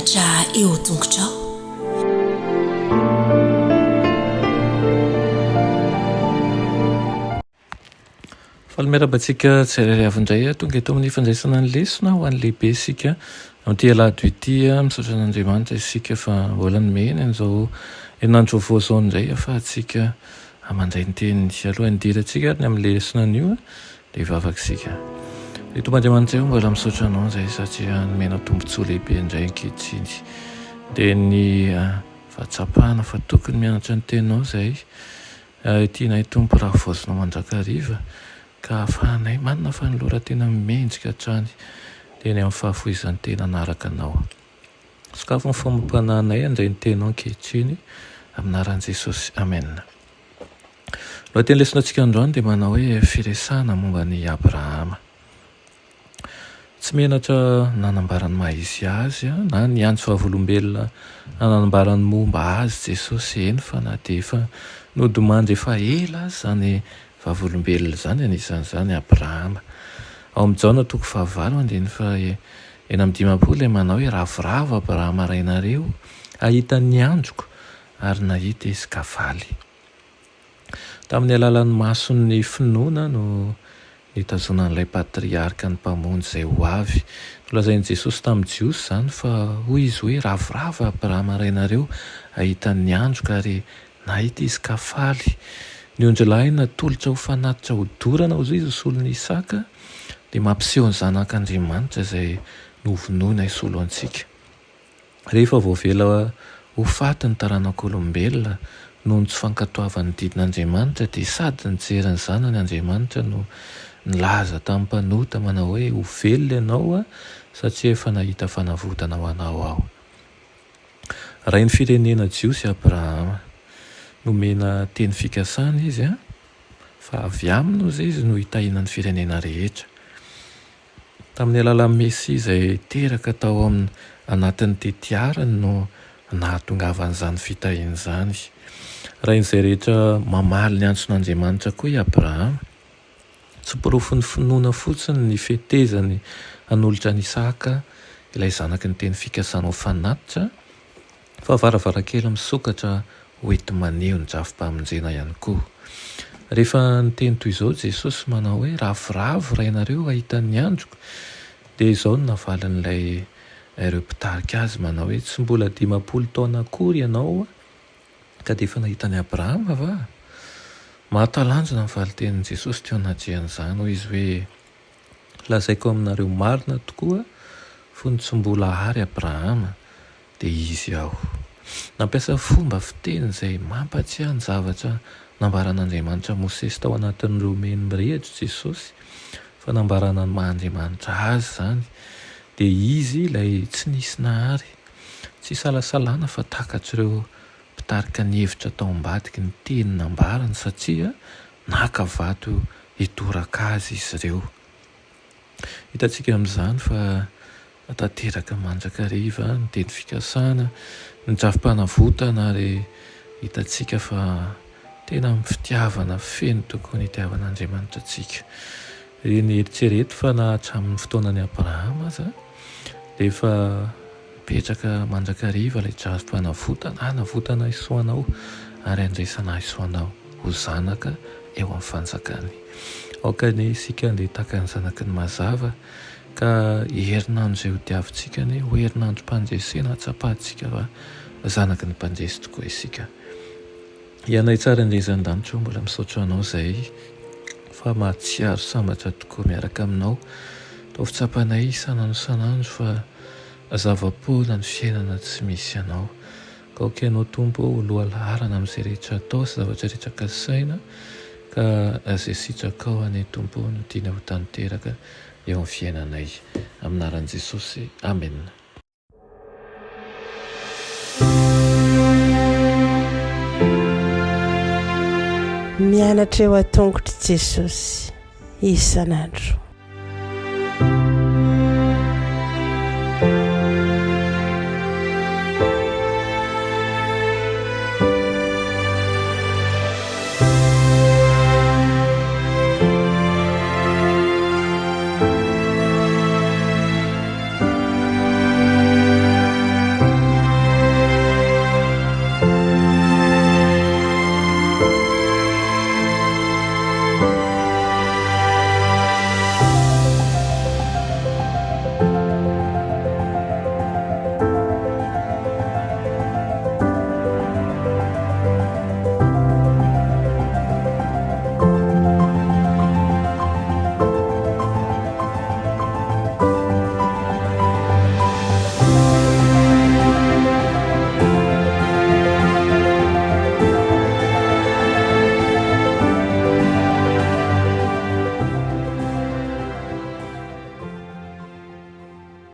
Mianatra eo an-tongotrao. Faly miarahaba antsika tsirairay avy indray tonga eto amin'ny fandraisana ny lesona ho an'ny lehibe isika amin'ity alahady ity. Misaotra an'Andriamanitra isika fa mbola nomeny an'izao herinandro vaovao izao indray ahafahantsika mandray ny teniny. Alohan'ny hidirantsika ary ny amin'ny lesona anio dia hivavaka isika. Ry Tompo Andriamanitra ô, mbola misaotra Anao izahay satria nomenao tombontsoa lehibe indray ankehitriny. Dia ny fahatsapana fa tokony mianatra ny Teninao izahay. Tianay Tompo raha voazinao mandrakariva ka ahafahanay manana fanoloran-tena mendrika hatrany dia ny amin'ny fahafoizan-tena hanaraka Anao. Sokafy ny fombam-panahinay handray ny Teninao ankehitriny. Amin'ny anaran'i Jesosy. Amena. Lohateny lesona antsika androany dia manao hoe firesahana momba an'i Abrahama. Tsy menatra nanambara ny maha izy azy na niantso vavolombelona nanambara ny momba azy Jesosy, eny fa na dia efa nodimandry efa ela aza izany vavolombelona izany, anisan'izany Abrahama. Ao amin'ny Jaona toko fahavalo andininy faha 56 ilay manao hoe ravoravo Abrahama rainareo hahita ny androko ary nahita izy ka faly. Tamin'ny alalan'ny mason'ny finoana no nitazonan'ilay patriarka ny Mpamonjy izay ho avy. Nolazain'i Jesosy tamin'ny Jiosy izany fa hoy izy hoe, Ravoravo Abrahama rainareo hahita ny androko, ary nahita izy ka faly. Ny ondrilahy natolotra ho fanatitra hodorana hozy izy ho solon'i Isaka dia mampiseho ny Zanak'Andriamanitra izay novonoina hisolo antsika. Rehefa voavela ho faty ny taranak'olombelona noho ny tsy fankatoavany ny didin'Andriamanitra dia sady nijery ny Zanany Andriamanitra no nilaza tamin'ny mpanota manao hoe, Ho velona ianao satria efa nahita fanavotana ho anao Aho. Rain'ny firenena jiosy Abrahama. Nomena teny fikasana izy fa avy aminy hozy izy no hitahiana ny firenena rehetra. Tamin'ny alalan'ny Mesia izay teraka tao amin'ny anatin'ny tetiarany no nahatongavan'izany fitahiana izany. Rain'izay rehetra mamaly ny antson'Andriamanitra koa i Abrahama. Tsy porofon'ny finoana fotsiny ny fetezany hanolotra an'i Isaka, ilay zanaky ny teny fikasana ho fanatitra, Fa varavarankely misokatra ho enti-maneho ny drafi-pamonjena ihany koa. Rehefa niteny toy izao Jesosy manao hoe, Ravoravo Rainareo hahita ny androko, dia izao no navalin'ilay ireo mpitarika azy manao hoe, Tsy mbola 50 taona akory ianao ka dia efa nahita an'i Abrahama va? Mahatalanjona ny valin-tenin'i Jesosy teo anatrehan'izany, hoy Izy hoe, Lazaiko aminareo marina tokoa, fony tsy mbola àry Abrahama, dia izy aho. Nampiasa fomba fiteny izay mampatsiahy ny zavatra nambaran'Andriamanitra Mosesy tao anatin'ireo meny mirehitra Jesosy, fa nambarana ny maha Andriamanitra Azy izany, dia Izy ilay tsy nisy nahary. Tsy isalasalana fa takatr'ireo mpitarika ny hevitra tao ambadiky ny teny nambarany satria naka vato hitoraka azy izy ireo. Hitantsika amin'izany fa tanteraka mandrakariva ny teny fikasana, ny drafi-panavotana ary hitantsika fa tena amin'ny fitiavana feno tokoa ny itiavan'Andriamanitra antsika. Eny eritrereto fa na hatramin'ny fotoanan'i Abrahama aza dia efa mipetraka mandrakariva ilay drafi-panavotana, hanavotana ahy soa anao ary handraisana ahy soa anao ho zanaka eo amin'ny fanjakany. Aoka anie isika handeha tahaka ny zanaky ny mazava ka herinandro izay hodiavintsika anie ho herinandrom-pandresena hahatsapantsika fa zanaky ny mpandresy tokoa isika. Ianay tsara indrindra an-danitra ô mbola misaotra anao izay fa mahatsiaro sambatra tokoa miaraka aminao. Ataovy tsapanay isan'andro isan'andro fa zava-poana ny fiainana tsy misy anao. Ka aoka ianao Tompo ô ho lohalaharana amin'izay rehetra atao sy zavatra rehetra kasaina ka izay sitrakao anie Tompo ô no tiana ho tanteraka eo amin'ny fiainanay. Amin'ny anaran'i Jesosy. Amena. Mianatra eo an-tongotr'i Jesosy isan'andro.